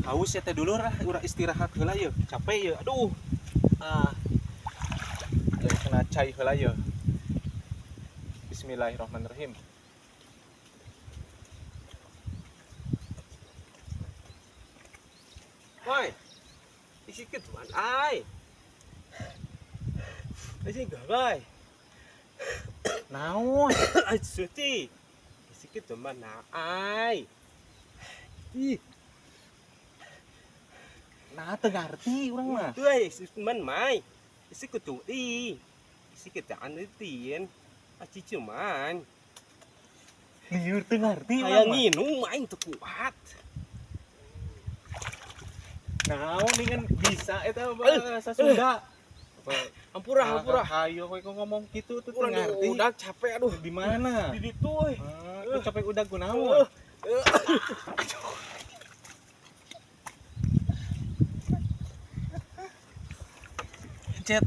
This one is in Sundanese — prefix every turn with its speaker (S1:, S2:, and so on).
S1: Haus ya teh dulur ah, urang istirahat heula yeuh. Capek yeuh. Aduh. Ah. Jadi kena cai heula yeuh. Bismillahirrahmanirrahim.
S2: Woi, isi ketuan ai. Isi gagai.
S1: Naon?
S2: Ai suti. Isi ketuan na ai. Ih,
S1: Nah, teu ngarti urang mah.
S2: tuh ai isi man mai. Isi ketu di. Isi ketuan tien. Aci cuman.
S1: Lieur teu ngarti urang
S2: Kayak
S1: mah.
S2: nginum aing teu kuat.
S1: Naon dengan bisa eta bahasa Sunda.
S2: Ampura, ampura.
S1: Hayo kowe kok ngomong gitu tuh teu
S2: Urang
S1: ngarti.
S2: udah capek aduh.
S1: Di mana?
S2: Di ditu euy.
S1: Ah, teu capek udah kunaon? Cet.